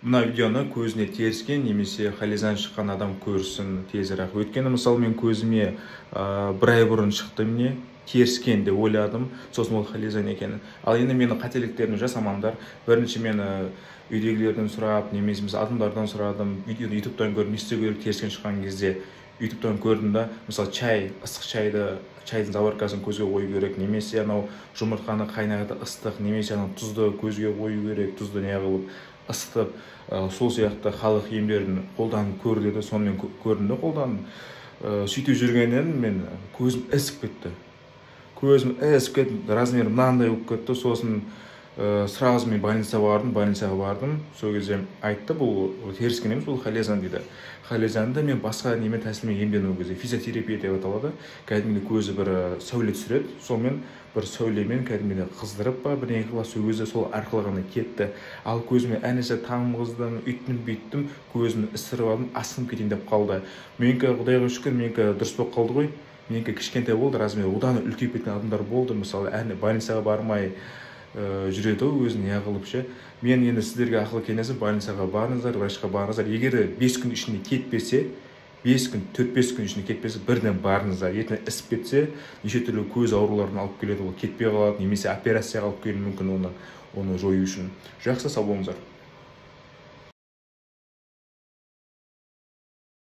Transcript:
Мына видеоны көзіне теріскен немесе халезан шыққан адам көрсін тезірек. Өйткені мысалы мен көзіме бір ай бұрын шықты, міне, теріскен деп ойладым, сосын ол халезан екенін. Ал енді менің қателіктерімді жасамаңдар. Бірінші мені үйдегілерден сұрап, немесе мысалы адамдардан сұрадым, видеоны ютубтан көрдім, не істеу керек теріскен шыққан кезде. Ютубтан көрдім да, мысалы чай, ыстық чайды, чайдың заваркасын көзге қою керек, немесе анау жұмыртқаны қайнатып ыстық, немесе анау тұзды көзге қою керек, тұзды не қылып ысытып, сол сияқты халық емдерін қолданып көр деді. Сонымен көрдім де қолдандым. Сөйтіп жүргеннен мен көзім ісіп кетті. Көзім ісіп кетті, размері мынандай болып кетті. Сосын сразу мен больницаға бардым. Сол кезде айтты, бұл теріскен емес, бұл халезан дейді. Халезанды мен басқа немен, тәсілмен емдену кезде физиотерапия деп аталады. Кәдімгідей көзі бір сәуле түсіреді, сонымен бір сәулемен кәдімгідей қыздырып па бірдеңе қылып, сол өзі сол арқылы ғана кетті. Ал көзіме әр нәрсе тамғыздым, үйттім, бүйттім, көзімді ісіріп алдым, асқынып кетейін деп қалды. Менікі, құдайға шүкір, менікі дұрыс болып қалды ғой. Менікі кішкентай болды размері, одан үлкейіп кеткен адамдар болды. Мысалы, әне больницаға бармай жүреді ғой өзін не қылып ше. Мен енді сіздерге ақыл кеңесім: больницаға барыңыздар, врачқа барыңыздар. Егер де 5 күн ішінде кетпесе, 5 күн, 4-5 күн ішінде кетпесе, бірден барыңыздар. Ертең ісіп кетсе, неше түрлі көз ауруларын алып келеді, ол кетпей қалады, немесе операцияға алып келуі мүмкін оны жою үшін. Жақсы, сау болыңыздар.